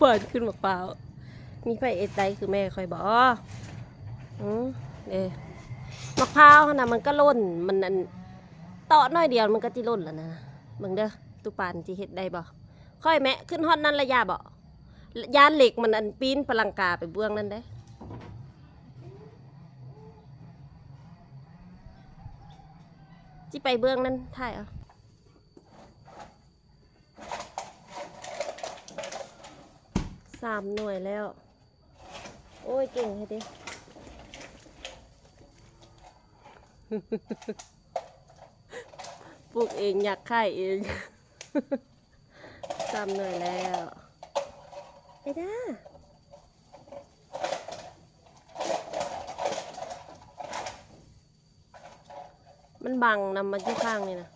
ເປີດຂຶ້ນໝາກພ້າວ ມີໃຜເຮັດໄດ້ຄືແມ່ຂ້ອຍບໍ່? ອືມ ເດ້ ໝາກພ້າວຫັ້ນນະ ມັນກໍຫຼົ່ນ ມັນອັນ ເຕາະໜ້ອຍດຽວມັນກໍຊິຫຼົ່ນແລ້ວນະ. ເບິ່ງເດີ ຕູ້ປານຊິເຮັດໄດ້ບໍ່? ຂ້ອຍແມະ ຂຶ້ນຮອດນັ້ນລະຢ່າບໍ່? ຢ້ານເຫຼັກມັນອັນປີນປະລັງກາໄປເບື້ອງນັ້ນເດ້. ຊິໄປເບື້ອງນັ້ນ ຖ່າຍເອົາ. ສາມໜ່ວຍແລ້ວ. ໂອ້ຍ ເກັ່ງແທ້ເດ ປູກເອງ ຢາກຂາຍເອງ. ສາມໜ່ວຍແລ້ວ ໄອ້ດາ ມັນບັງນຳ ມັນຢູ່ຂ້າງນີ້ນະ.